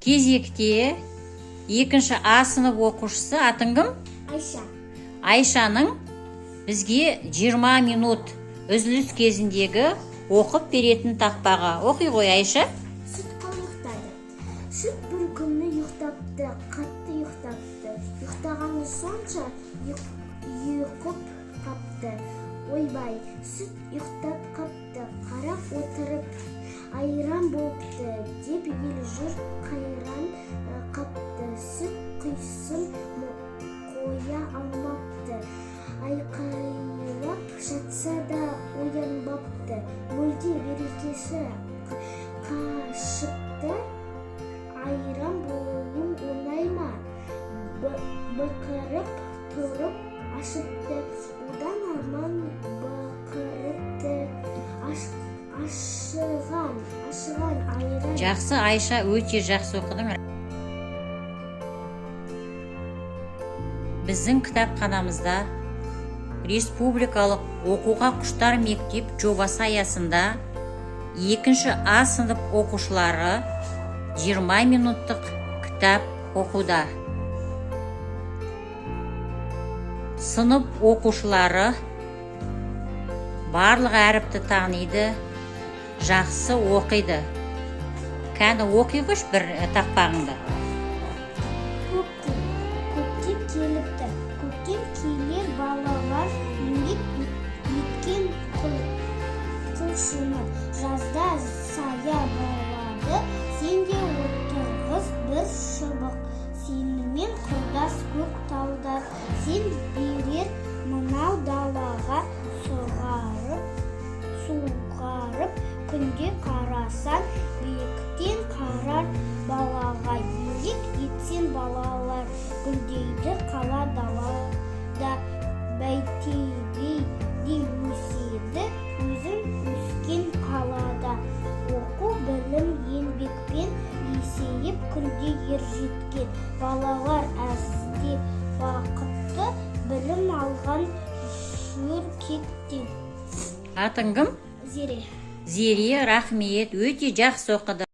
Кезекте екінші А сынып оқушысы, атың кім? Айша. Айшаның бізге 20 минут үзіліс кезіндегі оқып беретін тақпағы. Оқи ғой, Айша. Сүт қалай ұйықтайды? Сүт бір күні ұйықтапты, қатты ұйықтапты. Ұйықтағаны сонша, ұйқып қапты. Ойбай, сүт ұйықтап қапты, қарап отырып айран болыпты деп ел жұрт қайран қапты. Сүт құйсын қоя алмапты. Айқайлап жатса да оянбапты. Мүлде берекесі қашыпты. Айран болу оңай ма? Бақырып тұрып ашыпты. Одан арман бақырыпты. Ашыған, ашыған айран. Жақсы, Айша, өте жақсы оқыдың. Біздің кітапханамызда республикалық «Оқуға құштар мектеп» жобасы аясында екінші А сынып оқушылары 20 минуттық кітап оқуда. Сынып оқушылары барлық әріпті таниды, жақсы оқиды. Кәні, оқи қойшы бір тақпағыңды. Көктем, көктем келіпті. Көктем келер, балалар, еңбек еткен құлшынып. Жазда сая болады, сен де отырғыз бір шыбық. Сенімен құрдас көк талдар, сен берер мынау далаға суғарып, суғарып күнде қарасан, биіктен қарар балаға. Еңбек етсең, балалар, гүлдейді қала далада, бәйтеректей өседі өзің өскен қалада. Оқу, білім еңбекпен есейіп күнде ер жеткен балалар әсте бақытты, білім алған жөргектен. Атың кім? Зере. Зере, рахмет, өте жақсы оқыды.